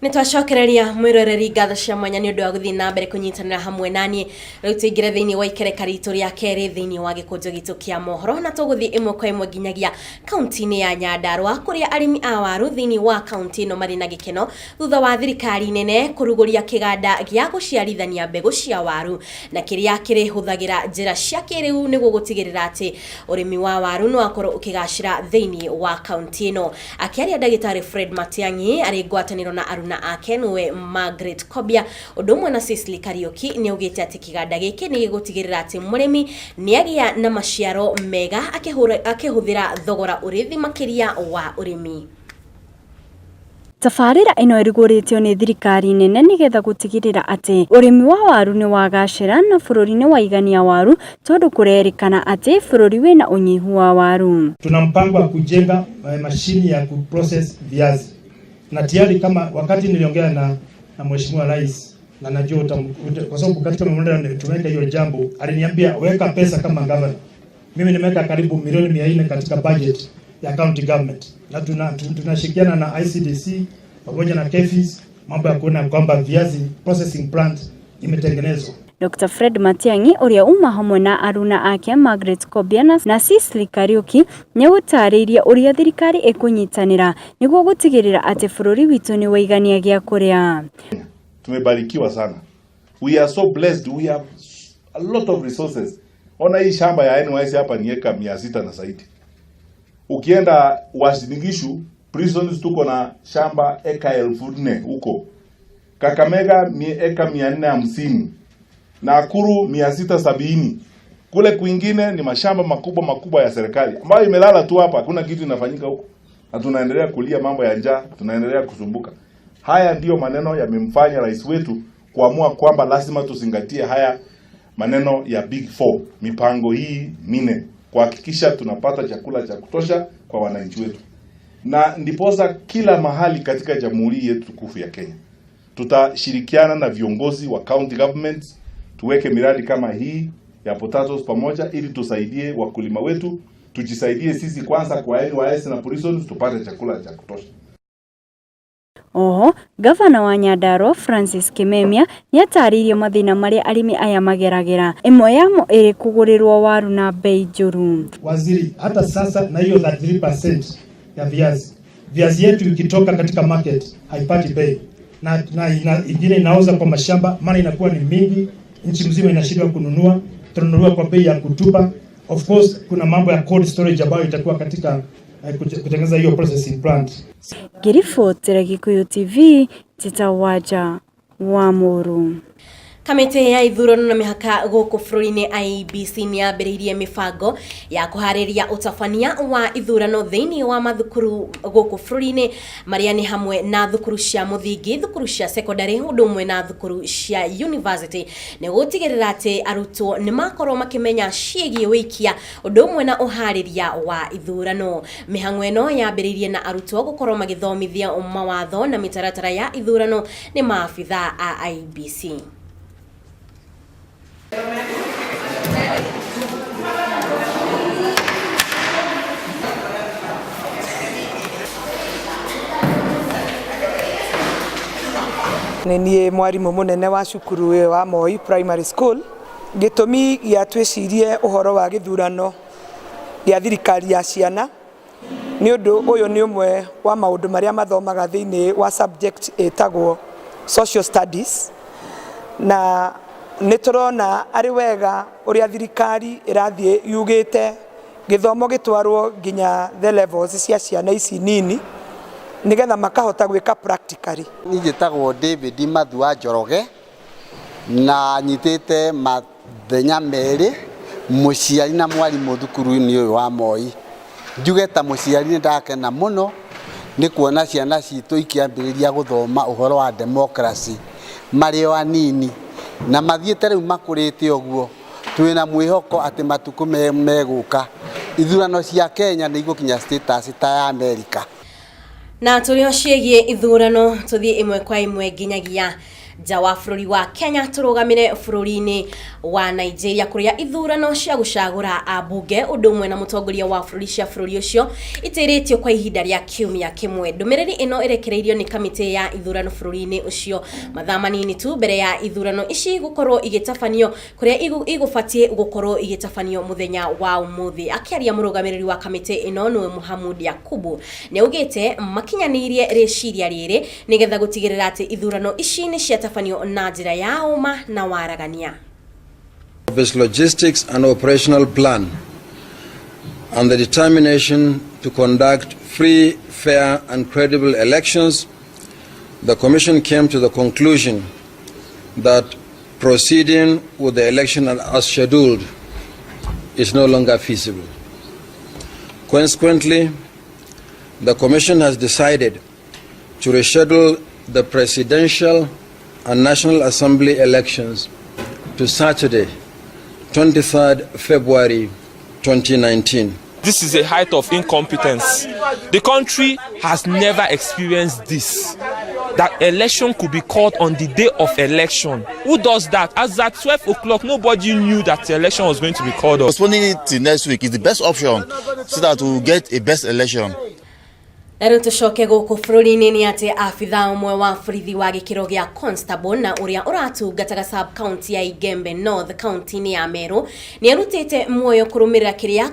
Nĩ twacokereria mwĩroreri ngatho cia mwanya nĩ ũndũ wa gũthiĩ na mbere kũnyitanĩra hamwe naniĩ. Rĩu tũingĩre thĩinĩ wa ikereka ritũ rĩa kerĩ thĩinĩ wa gĩkũnjo gitũ kĩa mohoro, na tũgũthiĩ ĩmwe kwa ĩmwe nginyagia kaunti-inĩ ya Nyandarua kũrĩa arĩmi a waru thĩinĩ wa kaunti ĩno marĩ na gĩkeno thutha wa thirikari nene kũrugũria kĩganda gĩa gũciarithania mbegũ cia waru na kĩrĩa kĩrĩhũthagĩra njĩra cia kĩrĩu nĩguo gũtigĩrĩra atĩ ũrĩmi wa waru nĩ wakorwo ũkĩgacĩra thĩinĩ wa kaunti ĩno. Akĩaria Ndagĩtarĩ Fred Matiang'i arĩ ngwatanĩro na aruna ake nĩwe Margaret Kobia ũndũ ũmwe na Cecily Kariũki nĩaugĩte atĩ kĩganda gĩkĩ nĩgĩgũtigĩrĩra atĩ mũrĩmi nĩagĩa na maciaro mega akĩhũthĩra thogora ũrĩ thĩ makĩria wa ũrĩmi. Tabarĩra ĩno ĩrugũrĩtio nĩ thirikari nene nĩgetha gũtigĩrĩra atĩ ũrĩmi wa waru nĩ wagacĩra na bũrũri nĩ waigania waru tondũ kũrerĩkana atĩ bũrũri wĩna ũnyihu wa waru. Tuna mpango wa kujenga mashini ya kuprocess viazi na tayari kama wakati niliongea na Mheshimiwa Rais na najua kwa sababu katika memorandum tumeweka hiyo jambo, aliniambia weka pesa kama governor. Mimi nimeweka karibu milioni 400 katika budget ya county government na tunashirikiana na ICDC pamoja na KEPHIS mambo ya kuona kwamba viazi processing plant imetengenezwa. Dr. Fred Matiang'i ũrĩa uma hamwe na aruna ake Margaret Kobia na Cecily Kariuki nĩagũtarĩirie ũrĩa thirikari ĩkũnyitanĩra nĩguo gũtigĩrĩra atĩ bũrũri witũ nĩ waigania gĩa kũrĩa. Tumebarikiwa sana. We are so blessed. We have a lot of resources. Ona hii shamba ya NYS hapa ni eka 600 na zaidi. Ukienda Uasin Gishu prisons tuko na shamba eka 4,000 huko. Kakamega eka 450. Nakuru 670. Kule kwingine ni mashamba makubwa makubwa ya serikali ambayo imelala tu hapa, hakuna kitu inafanyika huko. Na tunaendelea kulia mambo ya njaa, tunaendelea kusumbuka. Haya ndiyo maneno yamemfanya rais wetu kuamua kwamba lazima tuzingatie haya maneno ya Big Four, mipango hii minne, kuhakikisha tunapata chakula cha kutosha kwa wananchi wetu. Na ndiposa kila mahali katika jamhuri yetu tukufu ya Kenya tutashirikiana na viongozi wa county governments tuweke miradi kama hii ya potatoes pamoja, ili tusaidie wakulima wetu, tujisaidie sisi kwanza kwa NYS na prisons tupate chakula cha kutosha. Oho, gavana wa Nyandarua Francis Kimemia nĩatarĩirie mathĩna marĩa arĩmi aya mageragĩra, ĩmwe yamo ĩrĩ kũgũrĩrwo waru na bei njũru. Waziri, hata sasa na hiyo 33% ya viazi yetu ikitoka katika market haipati bei na ingine inauza kwa mashamba, maana inakuwa ni mingi, nchi mzima inashindwa kununua, tunanunua kwa bei ya kutupa. Of course kuna mambo ya cold storage ambayo itakuwa katika kutengeneza hiyo processing plant. Ngĩribotera Gĩkũyũ TV, Tita Waja wa Mũrũ. Kamĩtĩ ya ithurano na mĩhaka gũkũ bũrũri-inĩ IEBC nĩ yambĩrĩirie mĩbango ya kũharĩria ũtabania wa ithurano thĩinĩ wa mathukuru gũkũ bũrũri-inĩ marĩa nĩ hamwe na thukuru cia mũthingi, thukuru cia secondary ũndũ ũmwe na thukuru cia university nĩ gũtigĩrĩra atĩ arutwo nĩ makorwo makĩmenya ciĩgiĩ wĩikia ũndũ ũmwe na ũharĩria wa ithurano. Mĩhang'o ĩno yambĩrĩirie na arutwo gũkorwo magĩthomithia mawatho na mĩtaratara ya ithurano nĩ maabitha a IEBC. Nĩ niĩ mwarimũ mũnene wa cukuru ũyũ wa Moi Primary School. Gĩtũmi gĩa twĩcirie ũhoro wa gĩthurano gĩa thirikari ya ciana nĩ ũndũ ũyũ nĩ ũmwe wa maũndũ marĩa mathomaga thĩinĩ wa subject ĩtagwo social studies, na nĩ tũrona arĩ wega ũrĩa thirikari ĩrathiĩ yugĩte gĩthomo gĩtwarwo nginya the levels cia ciana ici nini nĩgetha makahota gwĩka practically. Niĩ njĩtagwo David Mathua Njoroge na nyitĩte mathenya merĩ, mũciari na mwarimũ thukuru-inĩ ũyũ wa Moi. Njuge ta mũciari nĩ ndakena mũno nĩ kuona ciana citũ ikĩambĩrĩria gũthoma ũhoro wa democracy marĩ o anini na mathiĩte rĩu makũrĩte ũguo. Twĩna mwĩhoko atĩ matukũ megũka ithurano cia Kenya nĩ igũkinya status ta ya Amerika. Na tũrĩ o ciĩgiĩ ithurano tũthiĩ ĩmwe kwa ĩmwe nginyagia Nja wa bũrũri wa Kenya tũrũgamĩre bũrũri-inĩ wa Nigeria kũrĩa ithurano cia gũcagũra ambunge ũndũ ũmwe na mũtongoria wa bũrũri cia bũrũri ũcio itĩrĩtio kwa ihinda rĩa kiumia kĩmwe. Ndũmĩrĩri ĩno ĩrekereirio nĩ kamĩtĩ ya ithurano bũrũri-inĩ ũcio mathaa manini tu mbere ya ithurano ici gũkorwo igĩtabanio kũrĩa igũbatiĩ gũkorwo igĩtabanio mũthenya wa ũmũthĩ. Akĩaria mũrũgamĩrĩri wa kamĩtĩ ĩno nĩwe Muhamud Yakubu nĩaugĩte makinyanĩirie rĩciria rĩrĩ nĩgetha gũtigĩrĩra atĩ ithurano ici nĩ ciatabanio na njĩra ya ũma na waragania. Of its logistics and operational plan and the determination to conduct free, fair and credible elections, the Commission came to the conclusion that proceeding with the election as scheduled is no longer feasible. Consequently, the Commission has decided to reschedule the presidential and National Assembly elections to Saturday, 23rd February 2019. This is a height of incompetence. The country has never experienced this. That election could be called on the day of election. Who does that? As at 12 o'clock, nobody knew that the election was going to be called off. Postponing it till next week is the best option so that we'll get a best election. Na rĩu tũcoke gũkũ bũrũri-inĩ nĩ atĩ abithaa ũmwe wa borithi wa gĩkĩro gĩa constable na ũrĩa ũratungataga sub county ya Igembe North kaunti-inĩ ya Meru nĩ arutĩte muoyo kũrũmĩrĩra kĩrĩa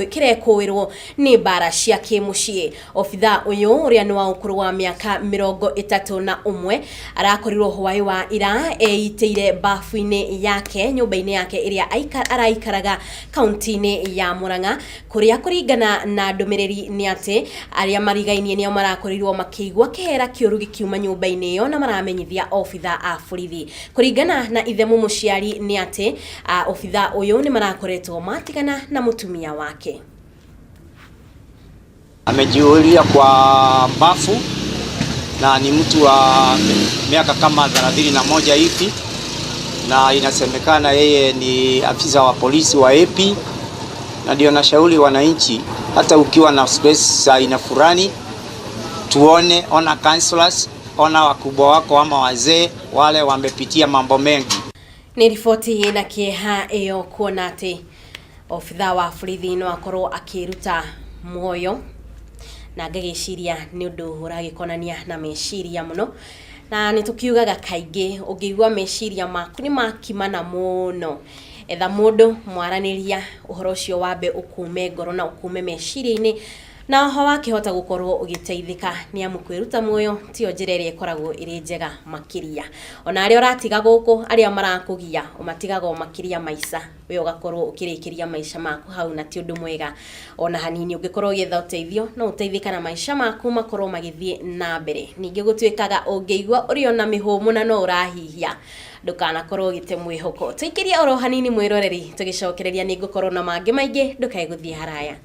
kĩrekũĩrwo nĩ mbara cia kĩmũciĩ. Obithaa ũyũ ũrĩa nĩ wa ũkũrũ wa mĩaka 31 arakorirwo hwaĩ wa ira eitĩire bafu-inĩ yake nyũmba-inĩ yake ĩrĩa araikaraga kaunti-inĩ ya Murang'a kũrĩa kũringana na ndũmĩrĩri nĩ atĩ arĩa marigainie nĩo marakorirwo makĩigua kĩhera kĩũru gĩkiuma nyũmba-inĩ ĩyo na maramenyithia obithaa a borithi. Kũringana na ithe mũmũciari nĩ atĩ obithaa ũyũ nĩ marakoretwo matigana na mũtumia wake. Amejiulia kwa bafu na ni mtu wa miaka kama 31 hivi, na inasemekana yeye ni afisa wa polisi wa AP, na ndio nashauri wananchi, hata ukiwa na stress za aina fulani, tuone, ona counselors, ona wakubwa wako ama wazee wale wamepitia mambo mengi. Nĩ riboti ĩna kĩeha ĩyo kuona atĩ obithaa wa borithi no akorwo akĩruta muoyo na ngagĩciria nĩ ũndũ ũragĩkonania na meciria mũno, na nĩ tũkiugaga kaingĩ ũngĩigua meciria maku nĩ makimana mũno, etha mũndũ mwaranĩria ũhoro ũcio wambe ũkume ngoro na ũkume meciria-inĩ, na oho wakĩhota gũkorwo ũgĩteithĩka nĩ amu kwĩruta muoyo tiyo njĩra ĩrĩa ĩkoragwo ĩrĩ njega makĩria. Ona arĩa ũratiga gũkũ arĩa marakũgia ũmatigaga o makĩria maica, we ũgakorwo ũkĩrĩkĩria maica maku hau na ti ũndũ mwega ona hanini. Ũngĩkorwo ũgĩetha ũteithio no ũteithĩka na maica maku makorwo magĩthiĩ na mbere. Ningĩ gũtuĩkaga ũngĩigua ũrĩ ona mĩhũmũ na no ũrahihia, ndũkanakorwo ũgĩte mwĩhoko. Tũikĩrie oro hanini mwĩroreri, tũgĩcokereria nĩ ngũkorwo na mangĩ maingĩ, ndũkae gũthiĩ haraya.